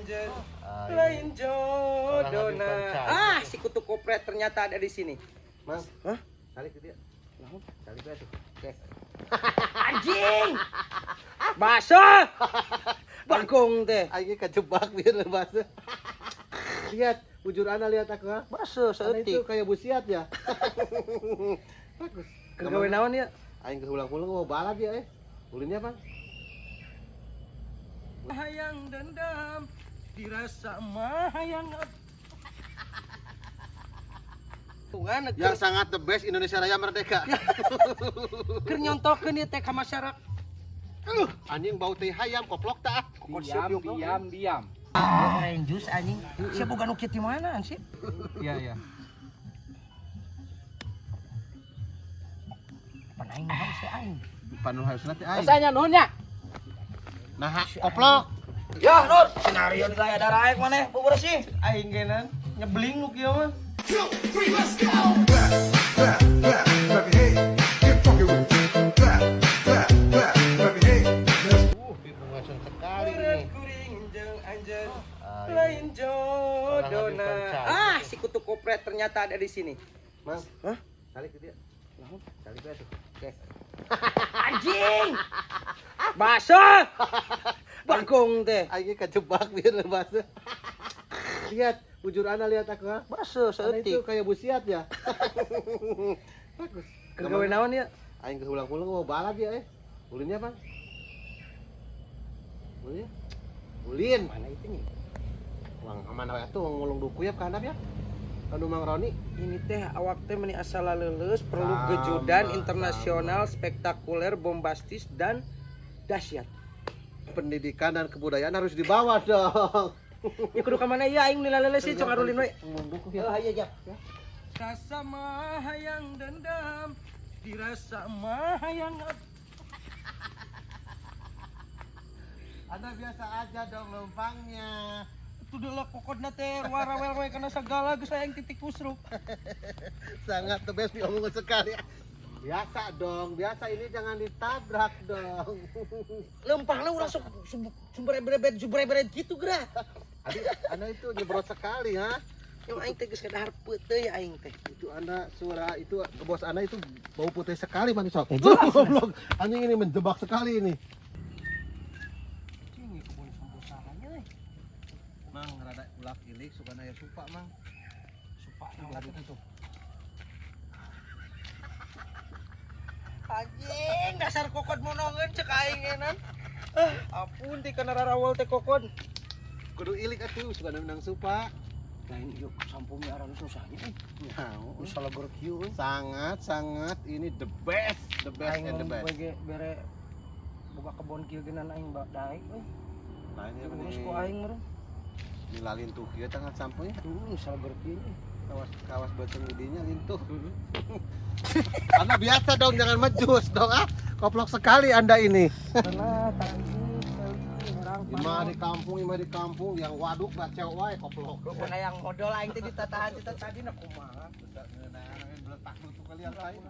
anjeun lain jodona. Ah, si kutu kopret ternyata ada di sini. Mang, Hah? tarik ke dia. Tarik dia tuh. Oke. Anjing. Basah. Bagong teh. Aing kejebak biar basah. Lihat, bujur ana lihat aku ha. Basah Ana itu saeutik. kayak busiat ya. Bagus. Keur gawe naon ya? Aing keulang-ulang mau balad ya eh. Ulinnya, Bang. Hayang dendam dirasa mah hayang. Tungan Yang sangat the best Indonesia Raya Merdeka. keur nyontohkeun ieu teh ka masyarakat. Anjing bau teh hayam koplok tah. Diam, diam, diam. Orange juice anjing. Sia boga nu kieu ti mana sih? Iya, iya. Pan aing mah harus aing. Panul harusna teh aing. Rasanya nuhun nya. Nah, koplok. Ya, Nur, senario nu aya daraek maneh bubur sih. Aing genan nyebeling nu kieu mah. 2, 3, let's go! Clap, clap, clap, clap your hands. Get funky with it. Clap, clap, clap, clap your hands. Let's Bungasan sekali ini. Kuring jeung anjeun Ah, lain jodona. Orang Ah, si kutu kopret ternyata ada di sini. Mang, Hah? tarik ke dia. Tarik dia tuh. Oke. Anjing. Basah. Bagong teh. Aing kejebak biar basah. Lihat, bujur ana lihat aku ha. Basah Ana itu saeutik. kayak busiat ya. Bagus. Keur gawe naon ya? Aing keulang-ulang mau balad ya eh. Ulinnya, Bang. Ulinnya. Ulin. Mana itu nih? Wang aman we atuh ngulung duku ya ka handap ya. Kanu Mang Roni. Ini teh awak teh meni asal leuleus perlu Sama, gejudan internasional spektakuler bombastis dan dahsyat. Pendidikan dan kebudayaan harus dibawa dong. Ya kudu ka mana ya aing nila leuleus sih cok arulin we. Ngulung duku ya. Oh iya ya. Rasa mah hayang dendam dirasa mah hayang. Anda biasa aja dong numpangnya. Itu adalah kokodna teh warawel we kana sagala geus hayang titik kusruk. Sangat the best diomongin sekali. Biasa dong, biasa ini jangan ditabrak dong. Lempangna urang sok sumberebet sumberebet gitu geura. Adi, Anda itu nyebrot sekali ha. Yang aing teh geus kadahar peuteuy aing teh. Itu Anda suara itu bos Anda itu bau putih sekali manis sok. Jelas. Goblok. Anjing ini menjebak sekali ini. Anjing kebun sambosahannya euy. Mang rada ulak ilik suka aya supa mang. Supa Tuh, itu tuh. Anjing dasar kokod monongeun cek aing enan. Ah, ampun ti kana rarawal teh kokod. Kudu ilik atuh suka menang supa. Lain ieu sampungnya aran susahnya euy. Nah, Geus salager kieu euy. sangat sangat ini the best Aing and the best. bege bere boga kebon kieu geunan aing daek euy. Nah, ini Urus ku aing meureun. Nilalin tuh kieu tangan sampunya. Tuh salager kieu. Kawas kawas beuteung didinya lintuh. Anda biasa dong jangan mejus dong ah. Koplok sekali Anda ini. Karena tadi Ima di kampung yang waduk baca wae koplok. Kebon yang modal aing teh ditatahan kita tadi na kumaha. Beletak lutu kalian lain.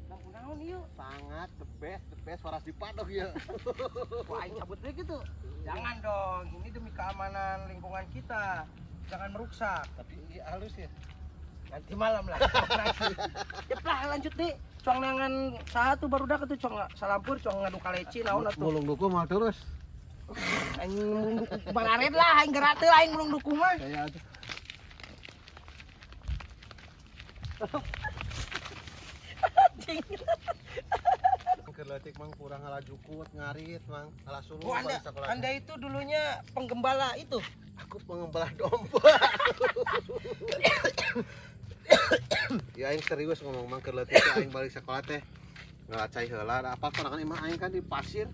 Lampu naon ieu? Sangat the best waras di padok ya. Wah, aing cabut deui gitu. Jangan dong, ini demi keamanan lingkungan kita. Jangan merusak. Tapi iya halus ya. Nanti malam lah. Operasi. Ya lah lanjut deh. Cuang nangan saha tuh baru dah tuh cuang salampur cuang ngadu kaleci naon atuh. Mulung duku mal terus. Aing mulung duku bararet lah aing gerak teu aing mulung duku mah. Kayak aja. Anjing. Keur leutik mang kurang ngalajukut, ngarit mang, ngalasuluh Oh, anda itu dulunya penggembala itu. Aku pengembala domba. Ya aing serius ngomong mang keur leutik teh aing balik sekolah teh ngalacai heula apa sorangan imah aing kan di pasir.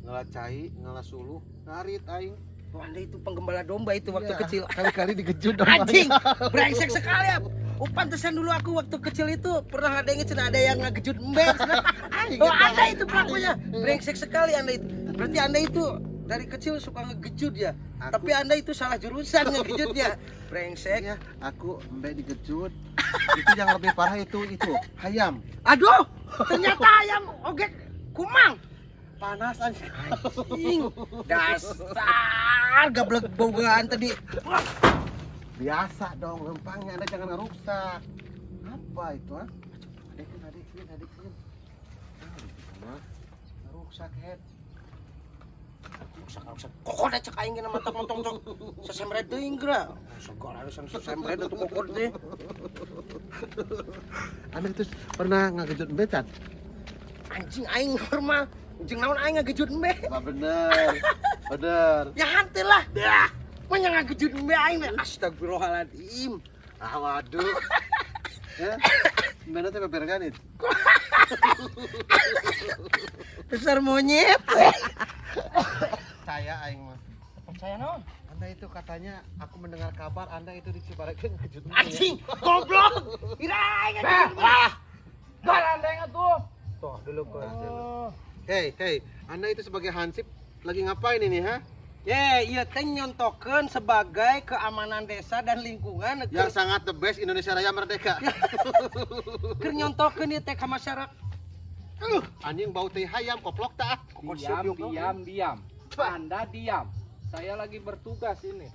Ngalacai, ngalasuluh, ngarit aing. Oh, anda itu penggembala domba itu waktu Iya, kecil. Kali-kali digejut domba. Anjing, brengsek sekali ya. Oh, pantesan dulu aku waktu kecil itu pernah ada yang ngecen, ada yang ngegejut embe. Oh, anda itu pelakunya. Brengsek sekali anda itu. Berarti anda itu dari kecil suka ngegejut ya. Aku- Tapi anda itu salah jurusan ngegejutnya. Brengsek. Iya, aku embe digejut. Itu yang lebih parah itu hayam. Aduh, ternyata ayam ogek kumang. Panas anjing. Anjing. Dasar gablek bogaan tadi. Biasa dong lempangnya, Anda jangan ngerusak. Apa itu, ah? Adekin, adekin, adekin. Ah, ngerusak head. Rusak rusak. Kokod cek aing ge mata montong sok. Sasemret teuing geura. Segala alasan sasemret atuh kokod teh. Anda itu pernah ngagejut becan? Anjing aing normal. Jeung naon aing ngagejut embe? Lah bener. Bener. Ya hanteu lah. Dah. Mah ngagejut embe aing mah. Astagfirullahaladzim. Ah waduh. Ya. Mana teh beberkan itu? Besar monyet. Percaya aing mah. Percaya naon? Anda itu katanya aku mendengar kabar Anda itu di Cibarengkok ngejut embe. Anjing, goblok. Ira aing ngagejut embe. Ah. Barandeng atuh. Tuh dulu kok. Hei, hei, Anda itu sebagai hansip lagi ngapain ini, ha? Ye, ieu teh nyontokeun sebagai keamanan desa dan lingkungan Yang sangat the best Indonesia Raya Merdeka. keur nyontokeun ieu teh ka masyarakat. Anjing bau teh hayam koplok tak? Diam, diam, diam. Anda diam. Saya lagi bertugas ini.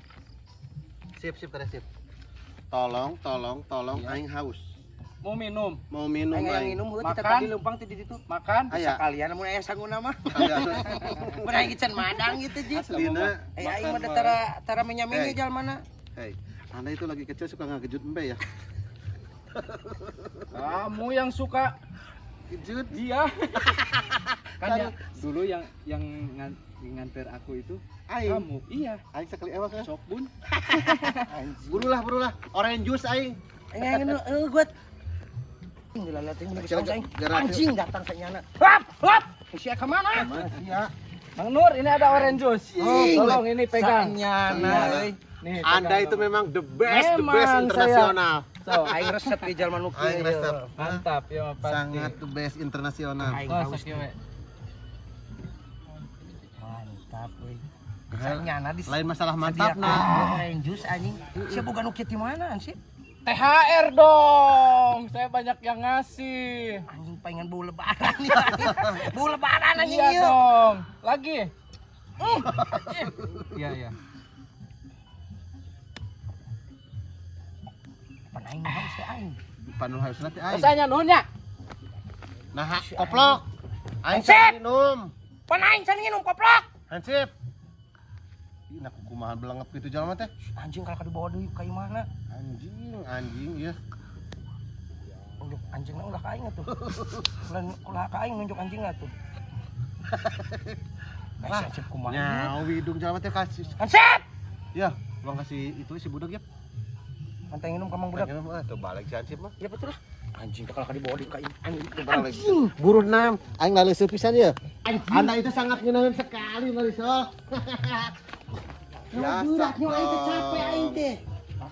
Sip, sip, kare sip. Tolong, tolong, tolong, aing haus. Mau minum, Mau minum Aing aing. minum heuh kita Makan. tadi leumpang ti ditu. Makan. Aya. Sekalian mun aya sanguna mah. Aya. Mun aing can madang gitu ji. Aslina. Eh aing mah tara tara menyamenye Hey. jalmana. Hei, Anda itu lagi kecil suka ngagejut embe ya? Kamu yang suka Kejut. dia. Kan ya, dulu yang nganter aku itu Aing. kamu. Iya, Aing sekali ewak ya. sok bun. Burulah, burulah. Orange juice aing. Aing aing heuh gua. Gila lihat ini Kecil aing. gerak. Anjing datang sanyana. Hap, hap. Sia ka mana? Iya. Bang Nur, ini ada orange juice. Oh, tolong ini pegang. Sanyana euy. Nih, Anda pegang itu dong. memang the best Memang internasional. So, Aing resep di jalma nu kieu. Aing resep. mantap ya pasti. Sangat the best internasional. Aing Oh, haus. sakieu we. Mantap euy. Sanyana di Lain masalah mantap nah. Orange juice anjing. Sia boga nu kieu ti mana sih? THR dong. Saya banyak yang ngasih. Anjing pengen bau lebaran ya. Bau lebaran anjing Iya ieu. dong. Lagi. Iya, iya. Pan aing haus teh aing. Panul harus nanti aing. Rasanya nuhun ya. Nah, koplok. Aing Hansip. minum. Pan aing can nginum koplok. Hansip. Ih, nak kumaha belengep gitu jalan teh. Anjing kalau dibawa deui ka imahna. Anjing, anjing ya. Nunjuk anjingna ulah ka aing atuh. Ulah ulah ka aing nunjuk anjingna atuh. Lah, Hansip kumaha? Nyawi hidung jalan teh kasih. Hansip! Ya, uang kasih itu si budak ya. Manteng minum ka Mang budak. Budak. Ah, tuh balik si Hansip mah. Ya betul lah. Anjing kalau dibawa deui ka imah. Anjing. Balik. Anjing. Buruh nam, aing laleuseuh pisan ya. Anjing. Anda itu sangat ngeuneuheun sekali Marisol. Biasa. Beratnya aing teh capek aing teh.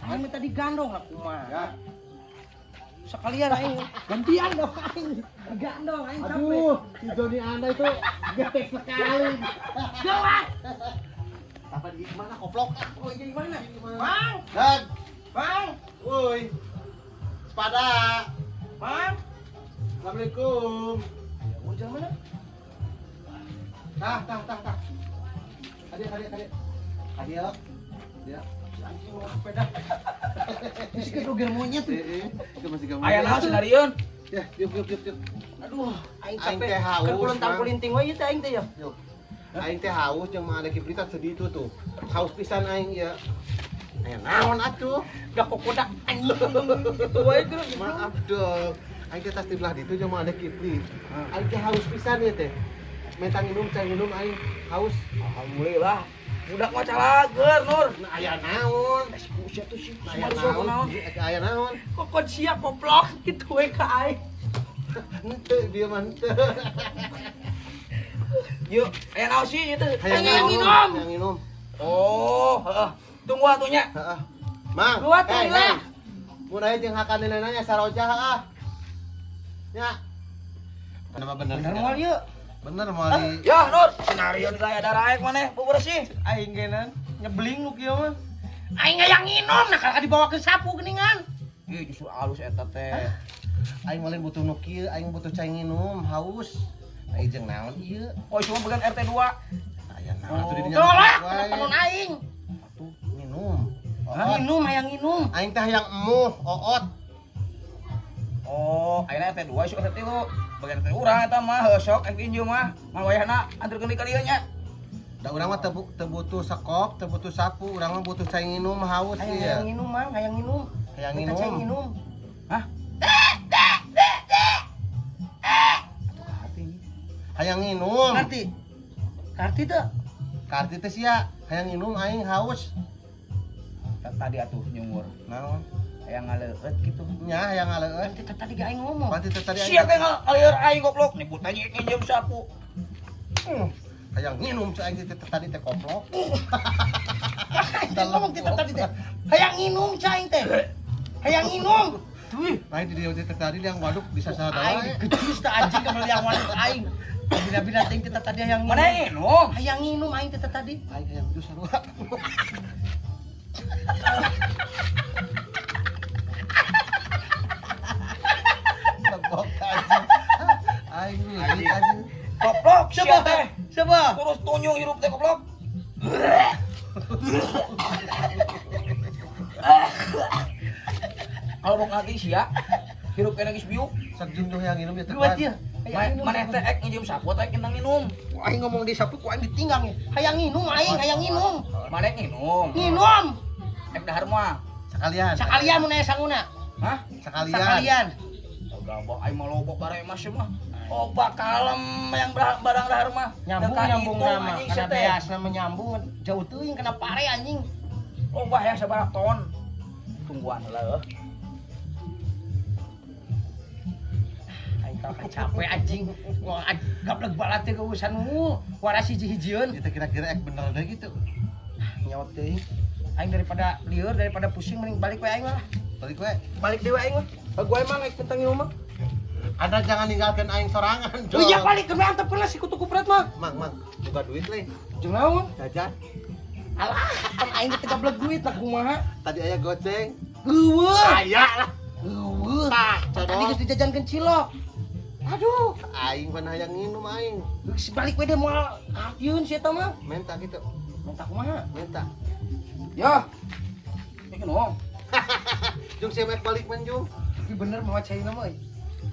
Aing minta digandong lah kumaha. Ya. Sekalian aing gantian dong aing. Digandong aing capek. Aduh, si Joni Anda itu getek sekali. Jalan. Apa di mana koplok? Oh, iya di mana? Bang, Dan, bang, woi. Sepada. bang. Assalamualaikum. Oh, jalan mana? Tah, tah, tah, tah. Adik, adik, adik. Adik, ya. Si anjing mau sepeda. Masih kedoger monyet tuh. Eh, eh, itu masih kamu. Aya naon senarieun? Ya, yuk, yuk, yuk, yuk. Aduh, aing Aing capek. teh haus, Keur kulentang Bang. kulinting wae ieu teh aing teh ya. Yuk. Aing teh haus jeung mah ada kipritan sedih itu tuh. Haus pisan aing ya. Aya naon atuh? Udah kokodak anjing. Gitu wae terus. Maaf dong. Aing teh tas di belah ditu jeung mah ada kipli. Aing teh haus pisan ya teh. Minta minum, cai minum aing haus. Alhamdulillah. Budak mah calager, Nur. Nah, aya naon? Sia tuh si Nah, aya naon? Aya naon? Kokot sia koplok gitu we ka aing. Henteu dia mah henteu. Yuk, aya naon sih itu? Hayang Hayang minum. minum. Hayang minum. Oh, heeh. Tunggu atunya. Heeh. Mang, Dua tuh, hey, lah. hey. Mun aya jeung hakan nanya saroja heeh. Nya. Kenapa bener? Bener moal ieu. Bener moal di Ya, Nur, senarieun gaya daraek maneh, bebersih. Aing genan nyebeling nu kieu mah. Aing hayang nginum nah kalau dibawa ke sapu geuningan. Ih, justru alus eta teh. Aing malin butuh nu kieu, aing butuh cai nginum, haus. Ai jeung naon ieu? Oh, cuma bagian RT 2. Aya naon atuh di dinya. Tolak, panon aing. Atuh minum. Minum hayang minum. Aing teh hayang emuh, oot. Oh, ayeuna RT 2 isuk RT 3. Bagian RT urang eta mah heuh sok ek injeu mah. Mah wayahna anterkeun ka dieu nya. Da urang mah teu butuh sekop, teu butuh sapu, urang mah butuh cai nginum haus ieu. Hayang minum mang, hayang minum. Hayang Minta cai nginum. minum. Hah? Atuh ka hati. Hayang nginum. Karti. Karti teu. Karti teh sia, hayang nginum aing haus. Tadi atuh nyungur. Naon? Hayang ngaleueut kitu. Nya hayang ngaleueut. Karti tadi ge aing ngomong. Panti teh tadi aing. Sia teh ngalieur aing goblok nyebut aja nginjem sapu. Hayang nginum cai aing teh tadi teh koplok. Aing ngomong teh tadi teh. Hayang nginum cai aing teh. Hayang nginum. Tuh. Lain di dieu teh tadi yang waduk bisa salah Aing gejus teh anjing kamar yang waduk aing. Bina-bina teh teh tadi hayang Mana nginum. nginum? Hayang nginum aing teh tadi. Aing hayang jus sarua. Tebok anjing. Aing leutik anjing. Goblok sia Siapa? teh. Siapa? Terus tunyung hirup teh goblok. Kalau bok lagi sia, hirup kena geus biuk. Sok jeung hayang nginum ya teh. Dua dia. Hayang minum. Maneh teh ek nginjem sapu atau ek nginang minum? Aing ngomong di sapu ku aing ditinggang ya. Hayang nginum aing, hayang nginum. Maneh nginum. Nginum. Ek dahar mah. Sekalian. Sakalian mun aya sanguna. Hah? Sekalian. Sakalian. Gabah aing mah lobok bare mas mah. Oba kalem yang barang dahar mah. Nyambung Teka nyambung itu, nama. anjing Kana sia teh. beasna menyambung jauh teuing kana pare anjing. Loba yang sabaraha ton. Tungguan heula heuh. Aing teh capek anjing. Wah gablek balat teh geusan nu waras hiji-hijieun. Itu kira-kira ek bener deh gitu. Nyawa teuing. Aing daripada lieur daripada pusing mending balik we aing lah. Balik we. Balik deui aing mah. Gua emang aing tentang ieu mah. Anda jangan ninggalkan aing sorangan. Oh iya balik ke mantep lah si kutu kupret mah. Mang, mang, buka duit leh. Jeung naon? Jajan. Alah, pan aing teh gablek duit lah kumaha. Tadi aya goceng. Eueuh. Aya lah. Eueuh. Tah, Tadi geus dijajankeun cilok. Aduh, Aing pan hayang nginum aing. geus balik we deh moal kartieun si eta mah. Minta gitu. Minta kumaha? Minta. Ya. Ek nginum. Jung si mek balik menjung. Tapi bener mau caina mah euy.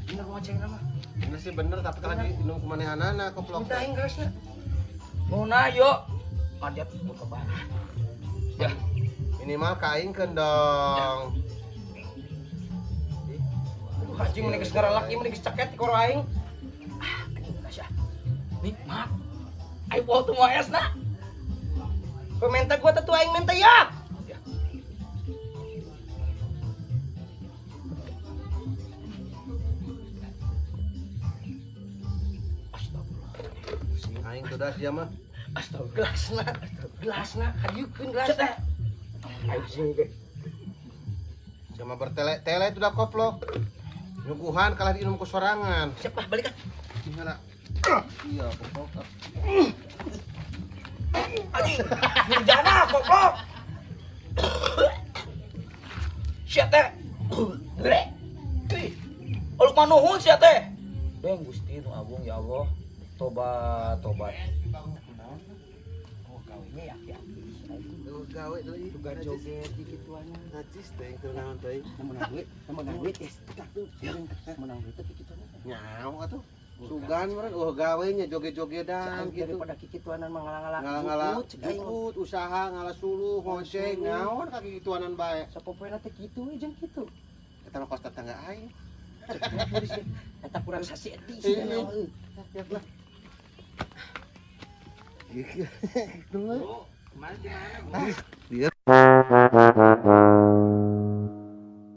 Bener mau caina mah. Bener sih bener tapi kalau diinum kumanehanana koplok. Minta aing geusna. Nuna yo. Manjat ke barat. Ya. Minimal ka aing keun dong. Aduh anjing mun geus ngaralak ieu mun geus ceket koro aing. Anjing geus ya. Nikmat. Aing poho teu moal esna. Kowe minta gua teh aing minta ya. Ya. Astagfirullah. Aing tuh dah sia mah. Astagfirullah. Gelasna, gelasna, hadieukeun gelasna. Anjing ge. Sama bertele-tele itu dah koplok. Nyuguhan kalah diinum ku sorangan. Siap lah balik ah. Gimana? Iya, koplok. Anjing, nirjana goblok. Sia teh. Aluk manuhun sia teh. Deng Gusti nu agung ya Allah. Tobat, tobat. Oh, gawenya ya aki-aki. Duh, gawe deui. Juga joget di kituannya. Najis teh keur naon teh. Menang duit, menang duit ya. Menang duit teh kituannya. Nyawa atuh. Sugan meureun eueuh gawe nya joget-jogedan gitu. Daripada kikituanan mah ngalang-ngalang. Ngalang-ngalang Jukut, cek aing. jukut usaha ngala suluh ngoceng naon ka kikituanan bae. Sapopoena teh kitu we jeung kitu. Eta mah kos tetangga aing. Eta kurang saseti sih euy. Siap lah. Gitu. Kemarin di mana? Dia.